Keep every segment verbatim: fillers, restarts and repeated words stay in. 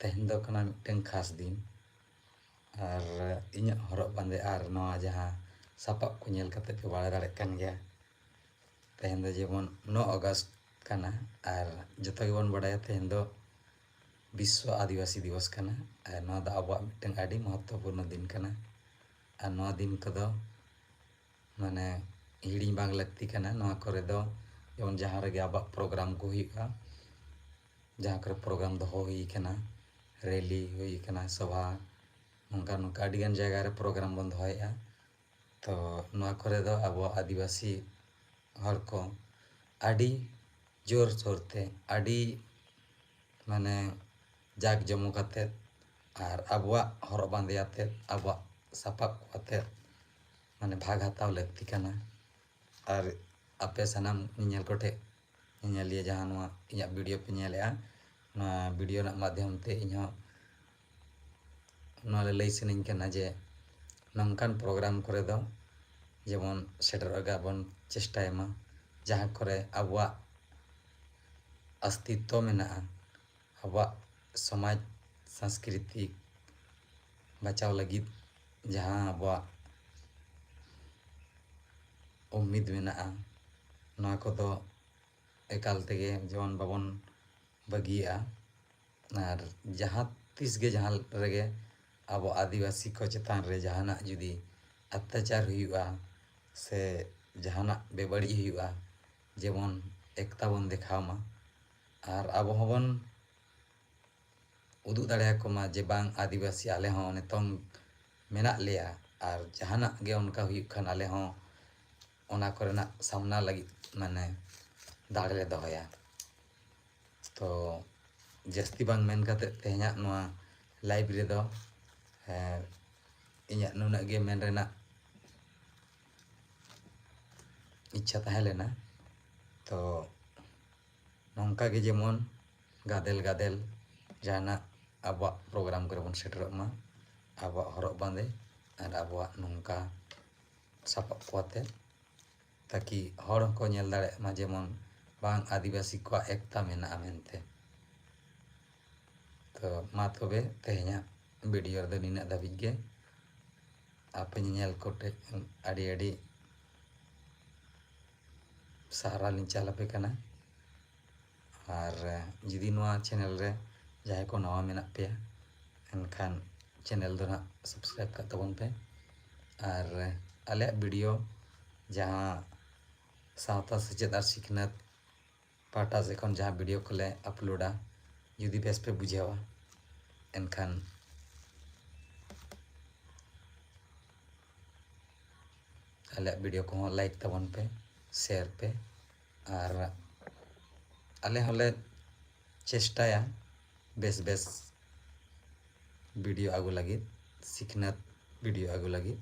ᱛᱮᱦᱮᱧ ᱫᱚ ᱠᱟᱱᱟ ᱢᱤᱫᱴᱟᱝ ᱠᱷᱟᱥ ᱫᱤᱱ, ᱟᱨ ᱤᱧᱟᱹᱜ ᱦᱚᱨᱚᱜ ᱵᱟᱸᱫᱮ ᱟᱨ ᱱᱚᱣᱟ ᱡᱟᱦᱟᱸ ᱥᱟᱯᱟᱵ ᱠᱚ ᱧᱮᱞ ᱠᱟᱛᱮ ᱯᱮ ᱵᱟᱲᱟᱭ ᱫᱟᱲᱮᱭᱟᱜ ᱠᱟᱱ ᱜᱮᱭᱟ᱾ ᱛᱮᱦᱮᱧ ᱫᱚ ᱡᱮᱢᱚᱱ ᱱᱚ ᱟᱜᱚᱥᱴ ᱠᱟᱱᱟ, ᱟᱨ ᱡᱚᱛᱚ ᱜᱮᱵᱚᱱ ᱵᱟᱲᱟᱭᱟ ᱛᱮᱦᱮᱧ ᱫᱚ ᱵᱤᱥᱥᱚ ᱟᱹᱫᱤᱵᱟᱹᱥᱤ ᱫᱤᱵᱚᱥ ᱠᱟᱱᱟ᱾ ᱟᱨ ᱱᱚᱣᱟ ᱫᱚ ᱟᱵᱚᱣᱟᱜ ᱢᱤᱫᱴᱟᱝ ᱟᱹᱰᱤ ᱢᱚᱦᱚᱛᱛᱚᱯᱩᱨᱱᱚ ᱫᱤᱱ ᱠᱟᱱᱟ᱾ ᱟᱨ ᱱᱚᱣᱟ ᱫᱤᱱ ᱠᱚᱫᱚ ᱢᱟᱱᱮ ᱦᱤᱲᱤᱧ ᱵᱟᱝ ᱞᱟᱹᱠᱛᱤ ᱠᱟᱱᱟ᱾ ᱱᱚᱣᱟ ᱠᱚᱨᱮ ᱫᱚ ᱡᱮᱢᱚᱱ ᱡᱟᱦᱟᱸ ᱨᱮᱜᱮ ᱟᱵᱚᱣᱟᱜ ᱯᱨᱳᱜᱨᱟᱢ ᱠᱚ ᱦᱩᱭᱩᱜᱼᱟ, ᱡᱟᱦᱟᱸ ᱠᱚᱨᱮ ᱯᱨᱳᱜᱨᱟᱢ ᱫᱚᱦᱚ ᱦᱩᱭ ᱠᱟᱱᱟ, ᱨᱮᱞᱤ ᱦᱩᱭ ᱠᱟᱱᱟ, ᱥᱚᱵᱷᱟ, ᱱᱚᱝᱠᱟ ᱱᱚᱝᱠᱟ ᱟᱹᱰᱤᱜᱟᱱ ᱡᱟᱭᱜᱟ ᱨᱮ ᱯᱨᱳᱜᱨᱟᱢ ᱵᱚᱱ ᱫᱚᱦᱚᱭᱮᱫᱼᱟ᱾ ᱛᱚ ᱱᱚᱣᱟ ᱠᱚᱨᱮ ᱫᱚ ᱟᱵᱚ ᱟᱹᱫᱤᱵᱟᱹᱥᱤ ᱦᱚᱲ ᱠᱚ ᱟᱹᱰᱤ ᱡᱳᱨ ᱥᱳᱨ ᱛᱮ, ᱟᱹᱰᱤ ᱢᱟᱱᱮ ᱡᱟᱠ ᱡᱚᱢᱚᱠ ᱟᱛᱮᱫ ᱟᱨ ᱟᱵᱚᱣᱟᱜ ᱦᱚᱨᱚᱜ ᱵᱟᱸᱫᱮ ᱟᱛᱮᱫ, ᱟᱵᱚᱣᱟᱜ ᱥᱟᱯᱟᱵ ᱠᱚ ᱟᱛᱮᱫ ᱢᱟᱱᱮ ᱵᱷᱟᱜᱽ ᱦᱟᱛᱟᱣ ᱞᱟᱹᱠᱛᱤ ᱠᱟᱱᱟ᱾ ᱟᱨ ᱟᱯᱮ ᱥᱟᱱᱟᱢ ᱧᱮᱧᱮᱞ ᱠᱚᱴᱷᱮᱱ, ᱧᱮᱧᱮᱞᱤᱭᱟᱹ ᱡᱟᱦᱟᱸ ᱱᱚᱣᱟ ᱤᱧᱟᱹᱜ ᱵᱷᱤᱰᱤᱭᱳ ᱯᱮ ᱧᱮᱞᱮᱜᱼᱟ, ᱱᱚᱣᱟ ᱵᱷᱤᱰᱤᱭᱳ ᱨᱮᱱᱟᱜ ᱢᱟᱫᱽᱫᱷᱚᱢ ᱛᱮ ᱤᱧᱦᱚᱸ ᱱᱚᱣᱟ ᱞᱟᱹᱞᱟᱹᱭ ᱥᱟᱱᱟᱧ ᱠᱟᱱᱟ ᱡᱮ ᱱᱚᱝᱠᱟᱱ ᱯᱨᱳᱜᱨᱟᱢ ᱠᱚᱨᱮ ᱫᱚ ᱡᱮᱢᱚᱱ ᱥᱮᱴᱮᱨᱚᱜ ᱨᱮᱭᱟᱜ ᱵᱚᱱ ᱪᱮᱥᱴᱟᱭ ᱢᱟ, ᱡᱟᱦᱟᱸ ᱠᱚᱨᱮ ᱟᱵᱚᱣᱟᱜ ᱚᱥᱛᱤᱛᱛᱚ ᱢᱮᱱᱟᱜᱼᱟ, ᱟᱵᱚᱣᱟᱜ ᱥᱚᱢᱟᱡᱽ ᱥᱟᱝᱥᱠᱨᱤᱛᱤᱠ ᱵᱟᱧᱪᱟᱣ ᱞᱟᱹᱜᱤᱫ ᱡᱟᱦᱟᱸ ᱟᱵᱚᱣᱟᱜ ᱩᱢᱢᱤᱫ ᱢᱮᱱᱟᱜᱼᱟ, ᱱᱚᱣᱟ ᱠᱚᱫᱚ ᱮᱠᱟᱞ ᱛᱮᱜᱮ ᱡᱮᱢᱚᱱ ᱵᱟᱵᱚᱱ ᱵᱟᱹᱜᱤᱭᱟᱜᱼᱟ᱾ ᱟᱨ ᱡᱟᱦᱟᱸ ᱛᱤᱥ ᱜᱮ ᱡᱟᱦᱟᱸ ᱨᱮᱜᱮ ᱟᱵᱚ ᱟᱹᱫᱤᱵᱟᱹᱥᱤ ᱠᱚ ᱪᱮᱛᱟᱱ ᱨᱮ ᱡᱟᱦᱟᱱᱟᱜ ᱡᱩᱫᱤ ᱚᱛᱛᱟᱪᱟᱨ ᱦᱩᱭᱩᱜᱼᱟ ᱥᱮ ᱡᱟᱦᱟᱱᱟᱜ ᱵᱮᱵᱟᱹᱲᱤᱡ ᱦᱩᱭᱩᱜᱼᱟ, ᱡᱮᱢᱚᱱ ᱮᱠᱛᱟ ᱵᱚᱱ ᱫᱮᱠᱷᱟᱣ ᱢᱟ᱾ ᱟᱨ ᱟᱵᱚ ᱦᱚᱸᱵᱚᱱ ᱩᱫᱩᱜ ᱫᱟᱲᱮᱭᱟᱠᱚ ᱢᱟ ᱡᱮ ᱵᱟᱝ, ᱟᱹᱫᱤᱵᱟᱹᱥᱤ ᱟᱞᱮ ᱦᱚᱸ ᱱᱤᱛᱚᱝ ᱢᱮᱱᱟᱜ ᱞᱮᱭᱟ, ᱟᱨ ᱡᱟᱦᱟᱱᱟᱜ ᱜᱮ ᱚᱱᱠᱟ ᱦᱩᱭᱩᱜ ᱠᱷᱟᱱ ᱟᱞᱮ ᱦᱚᱸ ᱚᱱᱟ ᱠᱚᱨᱮᱱᱟᱜ ᱥᱟᱢᱱᱟ ᱞᱟᱹᱜᱤᱫ ᱢᱟᱱᱮ ᱫᱟᱲᱮ ᱞᱮ ᱫᱚᱦᱚᱭᱟ᱾ ᱛᱚ ᱡᱟᱹᱥᱛᱤ ᱵᱟᱝ ᱢᱮᱱ ᱠᱟᱛᱮᱫ ᱛᱮᱦᱮᱧᱟᱜ ᱱᱚᱣᱟ ᱞᱟᱭᱤᱵᱷ ᱨᱮᱫᱚ, ᱦᱮᱸ, ᱤᱧᱟᱹᱜ ᱱᱩᱱᱟᱹᱜ ᱜᱮ ᱢᱮᱱ ᱨᱮᱱᱟᱜ ᱤᱪᱪᱷᱟ ᱛᱟᱦᱮᱸ ᱞᱮᱱᱟ᱾ ᱛᱚ ᱱᱚᱝᱠᱟ ᱜᱮ ᱡᱮᱢᱚᱱ ᱜᱟᱫᱮᱞ ᱜᱟᱫᱮᱞ ᱡᱟᱦᱟᱱᱟᱜ ᱟᱵᱚᱣᱟᱜ ᱯᱨᱳᱜᱨᱟᱢ ᱠᱚᱨᱮ ᱵᱚᱱ ᱥᱮᱴᱮᱨᱚᱜ ᱢᱟ, ᱟᱵᱚᱣᱟᱜ ᱦᱚᱨᱚᱜ ᱵᱟᱸᱫᱮ ᱟᱨ ᱟᱵᱚᱣᱟᱜ ᱱᱚᱝᱠᱟ ᱥᱟᱯᱟᱵ ᱠᱚ ᱟᱛᱮ, ᱛᱟᱠᱤ ᱦᱚᱲ ᱦᱚᱸᱠᱚ ᱧᱮᱞ ᱫᱟᱲᱮᱭᱟᱜ ᱢᱟ ᱡᱮᱢᱚᱱ ᱵᱟᱝ, ᱟᱹᱫᱤᱵᱟᱹᱥᱤ ᱠᱚᱣᱟᱜ ᱮᱠᱛᱟ ᱢᱮᱱᱟᱜᱼᱟ ᱢᱮᱱᱛᱮ᱾ ᱛᱚ ᱢᱟ ᱛᱚᱵᱮ ᱛᱮᱦᱮᱧᱟᱜ ᱵᱷᱤᱰᱤᱭᱳ ᱨᱮᱫᱚ ᱱᱤᱱᱟᱹᱜ ᱫᱷᱟᱹᱵᱤᱡ ᱜᱮ᱾ ᱟᱯᱮ ᱧᱮᱧᱮᱞ ᱠᱚᱴᱷᱮᱱ ᱟᱹᱰᱤ ᱟᱹᱰᱤ ᱥᱟᱨᱦᱟᱣ ᱞᱤᱧ ᱪᱟᱞ ᱟᱯᱮ ᱠᱟᱱᱟ᱾ ᱟᱨ ᱡᱩᱫᱤ ᱱᱚᱣᱟ ᱪᱮᱱᱮᱞ ᱨᱮ ᱡᱟᱦᱟᱸᱭ ᱠᱚ ᱱᱟᱣᱟ ᱢᱮᱱᱟᱜ ᱯᱮᱭᱟ, ᱮᱱᱠᱷᱟᱱ ᱪᱮᱱᱮᱞ ᱫᱚ ᱱᱟᱦᱟᱜ ᱥᱟᱵᱥᱠᱨᱟᱭᱤᱵ ᱠᱟᱜ ᱛᱟᱵᱚᱱ ᱯᱮ᱾ ᱟᱨ ᱟᱞᱮᱭᱟᱜ ᱵᱷᱤᱰᱤᱭᱳ ᱡᱟᱦᱟᱸ ᱥᱟᱶᱛᱟ ᱥᱮᱪᱮᱫ ᱟᱨ ᱥᱤᱠᱷᱱᱟᱹᱛ ᱯᱟᱦᱴᱟ ᱥᱮᱫ ᱠᱷᱚᱱ ᱡᱟᱦᱟᱸ ᱵᱷᱤᱰᱤᱭᱳ ᱠᱚᱞᱮ ᱟᱯᱞᱳᱰᱟ, ᱡᱩᱫᱤ ᱵᱮᱥ ᱯᱮ ᱵᱩᱡᱷᱟᱹᱣᱟ, ᱮᱱᱠᱷᱟᱱ ᱟᱞᱮᱭᱟᱜ ᱵᱷᱤᱰᱤᱭᱳ ᱠᱚᱦᱚᱸ ᱞᱟᱭᱤᱠ ᱛᱟᱵᱚᱱ ᱯᱮ, ᱥᱮᱭᱟᱨ ᱯᱮ᱾ ᱟᱨ ᱟᱞᱮ ᱦᱚᱸᱞᱮ ᱪᱮᱥᱴᱟᱭᱟ ᱵᱮᱥ ᱵᱮᱥ ᱵᱷᱤᱰᱤᱭᱳ ᱟᱹᱜᱩ ᱞᱟᱹᱜᱤᱫ, ᱥᱤᱠᱷᱱᱟᱹᱛ ᱵᱷᱤᱰᱤᱭᱳ ᱟᱹᱜᱩ ᱞᱟᱹᱜᱤᱫ᱾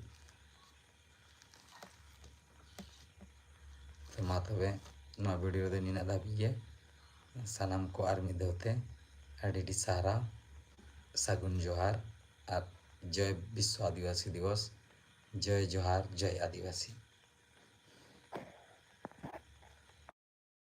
ᱛᱚ ᱢᱟ ᱛᱚᱵᱮ ᱱᱚᱣᱟ ᱵᱷᱤᱰᱤᱭᱳ ᱨᱮᱫᱚ ᱱᱤᱱᱟᱹᱜ ᱫᱷᱟᱹᱵᱤᱡ ᱜᱮ᱾ ᱥᱟᱱᱟᱢ ᱠᱚ ᱟᱨ ᱢᱤᱫ ᱫᱷᱟᱣ ᱛᱮ ᱟᱹᱰᱤ ᱟᱹᱰᱤ ᱥᱟᱨᱦᱟᱣ, ᱥᱟᱹᱜᱩᱱ ᱡᱚᱦᱟᱨ ᱟᱨ ᱡᱚᱭ ᱵᱤᱥᱥᱚ ᱟᱹᱫᱤᱵᱟᱹᱥᱤ ᱫᱤᱵᱚᱥ, ᱡᱚᱭ ᱡᱚᱦᱟᱨ, ᱡᱚᱭ ᱟᱹᱫᱤᱵᱟᱹᱥᱤ᱾